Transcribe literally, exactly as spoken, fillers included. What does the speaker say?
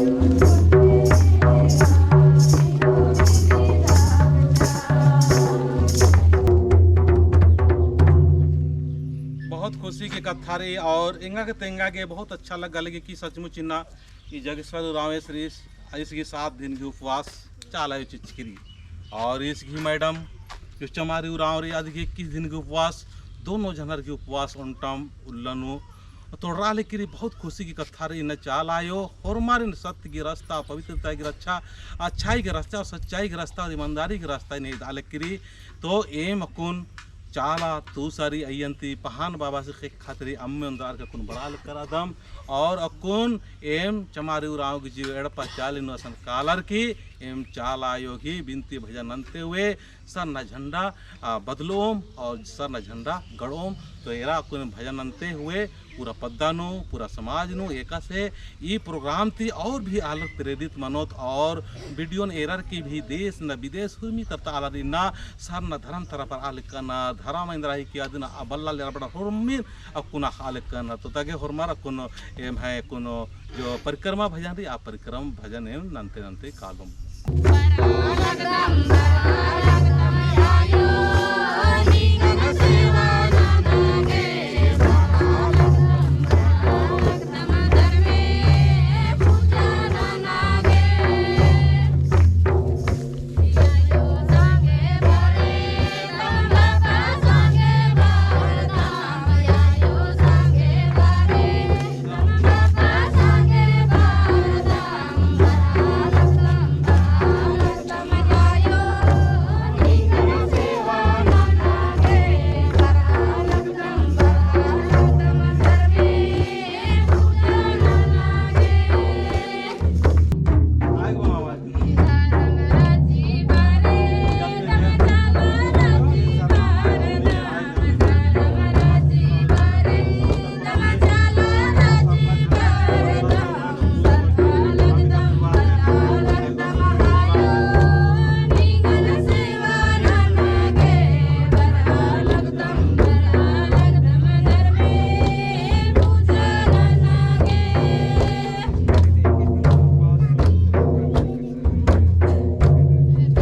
बहुत खुशी की कत्था रई और एंगा गे तेंगा गे बहुत अच्छा लग्गा लगी कि सचमुच इन्ना ई जागेश्वर उराँवस रई, ईस गही सात दिन गही उपवास चाला आयो चिच्चकी रई। और ईस गही मैडम जो चमारी उराँव रई, अदी गही इक्कीस दिन गही उपवास, दोनों झनर गही उपवास ओन्टम उल्ला नू तोड़रआ लगी रई। बहुत खुशी की कत्था रई। इन्ना चाला आयो होरमारिन सत्य गही रस्ता, पवित्रता गही रक्षा, अच्छाई गही रस्ता, सच्चाई गही रस्ता, ईमानदारी गही रस्ता इन्ना ईदआ लगी रई। तो एम अक्कुन चाला तुसारी अइयन्ती पहान बाबासी ख़ेक्खा ती अम्म ओन्द्रअर की अक्कुन बड़ा लक्कर अदम। और अक्कुन एम चमारी उराँव गही जियो एड़पा चाली नू असन कालर की एम चाला आयो गही बिनती भजन नन्ते हुए सरना झंडा, आ, बदलोम और सरना झंडा गड़ोम। तो एरा अक्कुन भजन नन्ते हुए पूरा पद्दा नू, पूरा समाज नू एकासे ई program ती और भी आलर प्रेरित मनोत और video न एरर की भी देश न विदेश हुर्मी तरता आलर इन्ना सरना धरम तरफ आलर कना धरम एन्द्रा ही किया दिना अबल्ला लेरा बड़ा होरमिन अक्कुन आलर कना। तो तगे होरमर अक्कुन एम्है अक्कुन जो परिक्रमा भजन रई, आ परिक्रमा भजन एम नन्ते नन्ते कालोम।